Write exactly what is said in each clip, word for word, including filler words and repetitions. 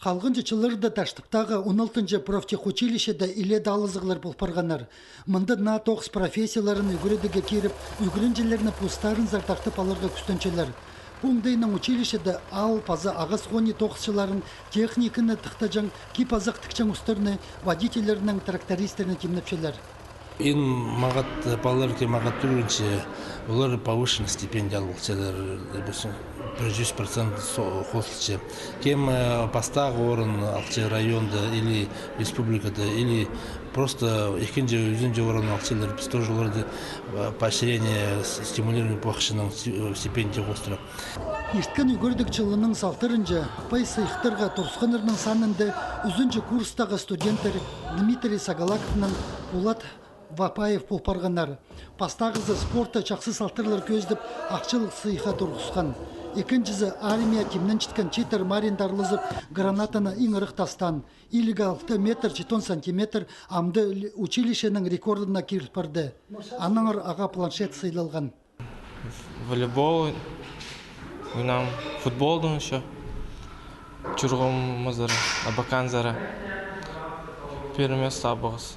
Алғанҷы чылларда Таштыптағы он алтынҷы профтехучилищеде илееде алызығлар пол парғаннар. Мында наа тоғыс профессияларын ӱгредіге киріп, ӱгренҷілерні постарынзар тартып аларға кӱстенчелер. Пу оңдайнаң училищеде аал паза ағас хони тоғысчыларын, техниканы тыхтаҷаң, кип-азах тікчең устарны, водительлернең трактористтерні тимнепчелер. Иң мағат палалар, кем мағат ӱгренче, олар повышенный стипендия алчалар, допустим, пір чӱс процент со-, хозылча. Кем, э, пастағы орын алча районда или республикада, или просто ікінҷі, ӱзінҷі орын алчалар, піс тоже оларды, э, поощрение, с-, стимулирование пу ахчанаң сти-, э, стипендия хоостыра. Ирткен ӱгредіг чылының салтарынҷа пай сыйыхтарға турысханнарның санында ӱзінҷі курстағы студенттер Дмитрий Сагалаковнаң Пулат Вапаев пол парғаннар. Пастағызы спортта чахсы салтарлар кӧзідіп, ахчалығ сыйыхха турғысхан. Ікінҷізі армияа тимненчеткен чииттер маринда аралазып, гранатаны иң ырах тастаан. Илиг алты метр читон сантиметр амды училищенің рекордына киріл парды. Аннаңар ағаа планшет сыйлалған. Волейбол ойнаам, футболдаң ещё. Чурғымызар, Абаканзар. Первое место алғабыс.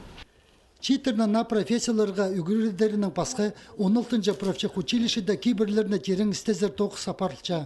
Чииттерні наа профессияларға ӱгредерінең пасха, он алтынҷы профтехучилищеде кибірлерні тирең істезер тоғыс апарылча.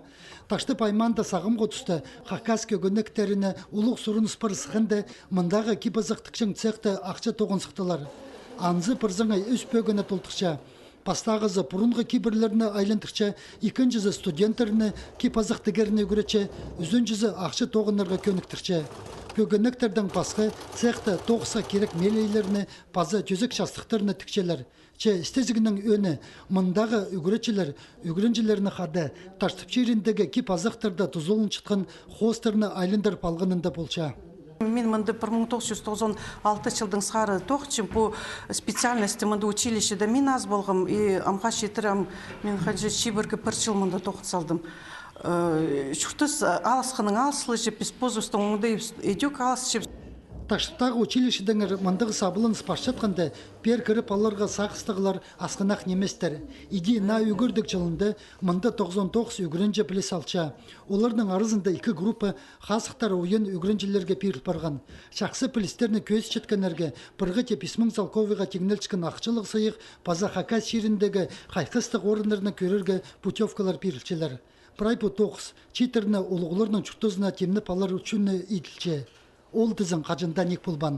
Таштып аймаанда сағамғы туста хакас кӧгенектеріне улуғ сурыныс пар сыхханда, мындағы кип-азах тікчең цехта ахча тоғын сыхтылар. Анзы пір саңай ӱс пӧгінні толдырча. Пастағызы пурунғы кибірлерні айландырча, ікінҷізі студенттерні кип-азах тігерні ӱгретче, ӱзінҷізі ахча тоғынарға кӧніктірче. Кӧгенектердең пасха цехта тоғысха кирек мелейлерні паза тӧзек-частыхтарны тікчелер. Че істезігнің ӧӧні, мындағы ӱгретчілер ӱгренҷілерні хада Таштып чиріндегі кип-азахтарда тузаланчатхан хоостарны айландырып алғанында полча. Мин мында пір муң тоғыс чӱс тоғызон алты чылдаң сығара тоғынчам. Пу специальность мында училищеде мин ас полғам, и амға читіре ам мин ханҷа чибіргі пір чыл мында тоғын салдым. Э, чуртас алысханнаң алыслаҷаң, піс позыбыстаң оңдайыбыс идӧк алысчабыс. Таштыптағы училищедеңер мындағ сабыланыс парчатханда, пеер кіріп аларға сағыстығлар асхынах ниместер. Иди наа ӱгредіг чылында мында тоғызон тоғыс ӱгренҷі піліс алча. Оларның аразында ікі группа Хазахтар ойын ӱгренҷілерге пиріл парған. Чахсы пілістерні кӧзітчеткеннерге пір хати пис муң салковайға тиңнелчеткен ахчалығ сыйых паза Хакас чиріндегі хайхастығ орыннарны кӧрерге путёвкалар пирілчелер. Прай пу тоғыс чииттерні улуғларның чуртазына тимнеп алар ӱчӱн иділче. Ол тізең хаҷан даа ниик полбаан.